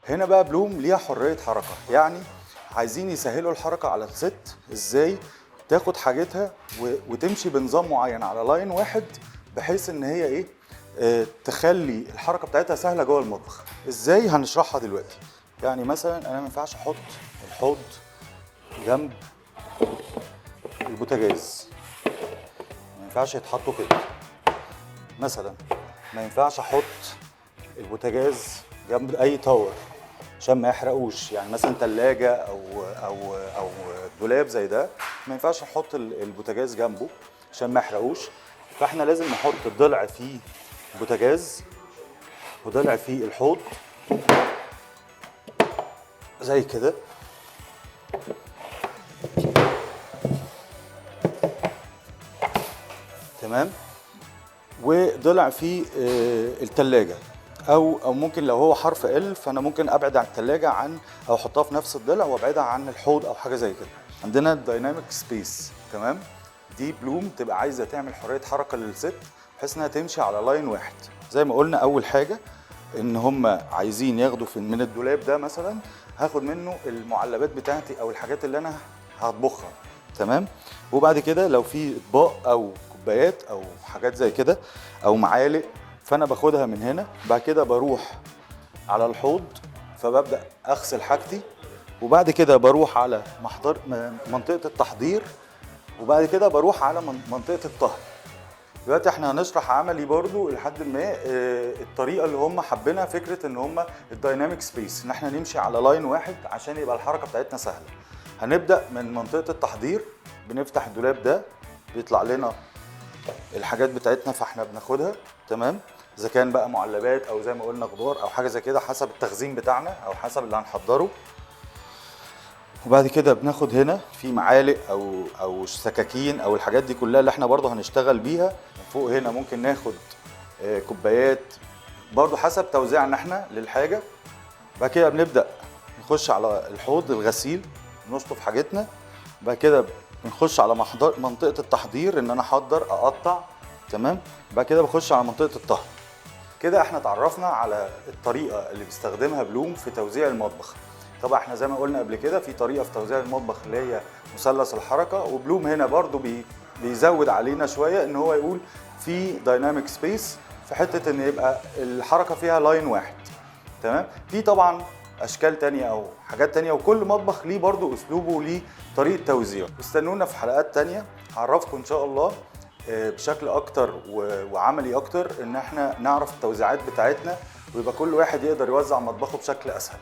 هنا بقى بلوم ليها حرية حركه، يعني عايزين يسهلوا الحركة على الست ازاي تاخد حاجتها وتمشي بنظام معين على line واحد، بحيث ان هي ايه تخلي الحركة بتاعتها سهلة جوه المطبخ. ازاي؟ هنشرحها دلوقتي. يعني مثلا انا ما ينفعش احط الحوض جنب البوتاجاز، ما ينفعش يتحطوا كده. مثلا ما ينفعش احط البوتاجاز جنب اي tower عشان ما يحرقوش، يعني مثلا تلاجة او دولاب زي ده ما ينفعش نحط البوتاجاز جنبه عشان ما يحرقوش. فاحنا لازم نحط الضلع فيه بوتاجاز وضلع فيه الحوض زي كده. تمام. وضلع فيه التلاجة، او ممكن لو هو حرف L فانا ممكن ابعد عن التلاجة عن او احطها في نفس الضلع وابعدها عن الحوض او حاجة زي كده. عندنا ال dynamic space، تمام. دي بلوم تبقى عايزه تعمل حرية حركة للست بحيث انها تمشي على line واحد. زي ما قلنا اول حاجة ان هم عايزين ياخدوا من الدولاب ده مثلا، هاخد منه المعلبات بتاعتي او الحاجات اللي انا هطبخها، تمام. وبعد كده لو في اطباق او كوبايات او حاجات زي كده او معالق فانا باخدها من هنا. بعد كده بروح على الحوض فببدا اغسل حاجتي، وبعد كده بروح على منطقة التحضير، وبعد كده بروح على منطقة الطهي. دلوقتي احنا هنشرح عملي برضو لحد ما الطريقة اللي هم حابينها، فكرة ان هم ال dynamic space، ان احنا نمشي على line واحد عشان يبقى الحركة بتاعتنا سهلة. هنبدا من منطقة التحضير، بنفتح الدولاب ده بيطلع لنا الحاجات بتاعتنا فاحنا بناخدها، تمام. اذا كان بقى معلبات او زي ما قلنا خضار او حاجة زي كده حسب التخزين بتاعنا او حسب اللي هنحضره. وبعد كده بناخد هنا في معالق او سكاكين او الحاجات دي كلها اللي احنا برضو هنشتغل بيها. فوق هنا ممكن ناخد كوبايات برضو حسب توزيعنا احنا للحاجة. بعد كده بنبدا نخش على الحوض الغسيل، نشطف حاجتنا. بعد كده بنخش على منطقة التحضير، ان انا احضر اقطع، تمام. بعد كده بخش على منطقة الطهي. كده احنا اتعرفنا على الطريقة اللي بيستخدمها بلوم في توزيع المطبخ. طبعا احنا زي ما قلنا قبل كده في طريقه في توزيع المطبخ اللي هي مثلث الحركة، وبلوم هنا برضو بيزود علينا شوية ان هو يقول في dynamic space في حتة ان يبقى الحركة فيها line واحد، تمام. في طبعا اشكال تانية او حاجات تانية، وكل مطبخ ليه برضو اسلوبه وليه طريقه توزيعه. استنونا في حلقات تانية هعرفكم ان شاء الله بشكل اكتر وعملي اكتر ان احنا نعرف التوزيعات بتاعتنا، ويبقى كل واحد يقدر يوزع مطبخه بشكل اسهل.